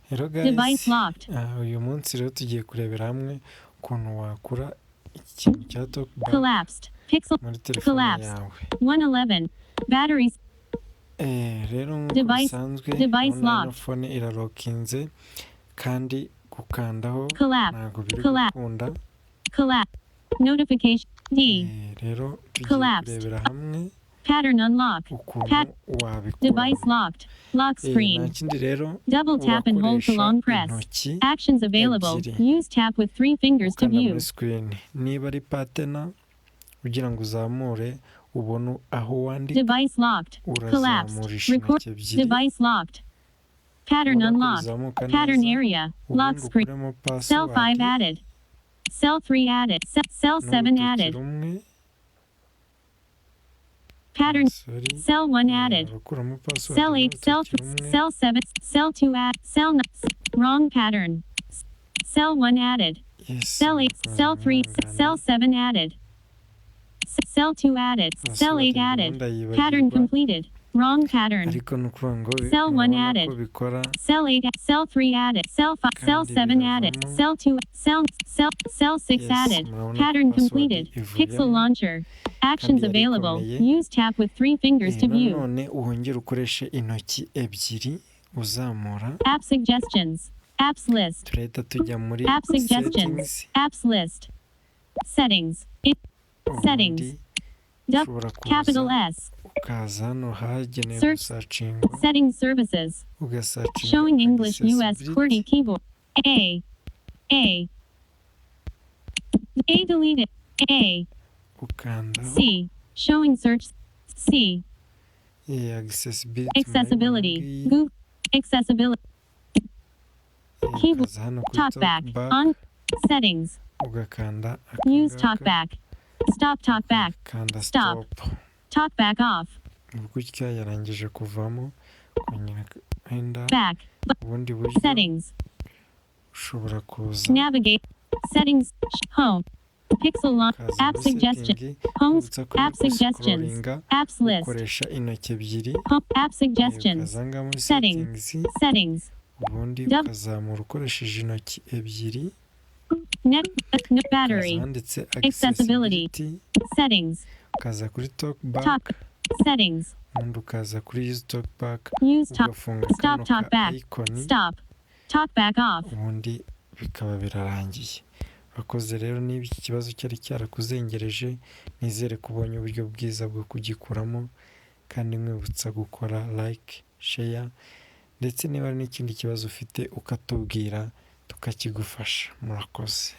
Hello Device guys, locked. Uyu munsi rero tugiye kurebera hamwe ukuntu wakura iki kintu cya TalkBack Collapsed. Pixel. muri telefone Collapsed. yawe. 111. Batteries. Rero nk'uko Device- bisanzwe, device urabona ino locked. phone iralockinze kandi gukandaho Collapse. ntabwo biri Collapse. gukunda. Collapse. Notification. D. Rero tugiye Collapsed. kurebera hamwe Pattern unlock. ukuntu wabikura. Device locked. Lock screen. Nta kindi rero, Double tap and hold to urakoresha long press. intoki Actions available. ebyiri. Use tap with three fingers to ukanda view. muri screen. Niba ari pattern, kugira ngo uzamure ubone aho wandika, Device locked. Collapsed. urazamurisha Record. intoki ebyiri. Device locked. Pattern Ubona ko unlock. bizamuka Pattern neza, area. Lock ubundi screen. ukuremo Cell 5 password added. Cell 3 added. Cell 7 n'urutoki added. rumwe. Pattern. Sorry. Cell 1 added. Urakuramo password Cell 8, cell n'urutoki 3, rumwe. Cell 7, cell 2 add, cell 9, wrong pattern. Cell 1 added. Yes, Cell 8, murakoze, cell 3, mwihangane. Cell 7 added. Cell 2 added. Cell Password 8 ndimo added. ndayibagirwa, Pattern completed. Wrong pattern. ariko ni ukuvuga ngo Cell 1 murabona added. ko bikora Cell 8, cell 3 added. Cell 5, cell kandi 7 added. biravamo. Cell 2, cell 6 Yes, added. murabona ko Pattern password completed. Pixel ivuyemo launcher. Actions kandi yari available. ikomeye. Use tap with three fingers to view. Nanone wongere ukoreshe intoki ebyiri uzamura. App suggestions. Apps list. Turahita tujya muri App suggestions. settings. Apps list. Settings. Settings. Ubundi ushobora Capital kuza S. ukaza hano hagenewe Search. gusearchingwa, Settings services. ugasearchinga Showing English US accessibility. QWERTY keyboard. A. A. A deleted. A. Ukandaho. C. Showing search. C. Accessibility Accessibility. murayibona ngiyi. Google. Accessibility. Keyboard. Ukaza hano kuri Talkback. TalkBack, On. Settings. ugakanda Use akangaka, talkback. Stop talkback. kanda Stop. stop. Talkback off. Gutya yarangije kuvamo. Kongera wenda Back. ubundi buryo, Settings. ushobora kuza Navigate. Settings. Home. Pixel launch. ukaza App muri suggestion. setting. Homes. Ubutsa ko App uri suggestions. guscrollinga Apps list. ukoresha intoki ebyiri. Home. App suggestions. Ukaza ngaha muri Settings. settings, Settings. ubundi ukazamura ukoresheje intoki ebyiri, Net. No ukaza battery. handitse Accessibility. accessibility, Settings. ukaza kuri TalkBack, Talk. Settings. ubundi ukaza kuri use TalkBack, Use talk. ugafunga Stop kano ka talkback. icon, Stop. Talkback off. ubundi bikaba birarangiye. Urakoze rero. Niba iki kibazo cyari cyarakuzengereje, nizere ko ubonye uburyo bwiza bwo kugikuramo, kandi nkwibutsa gukora like, share, ndetse niba hari n'ikindi kibazo ufite ukatubwira tukakigufasha. Murakoze.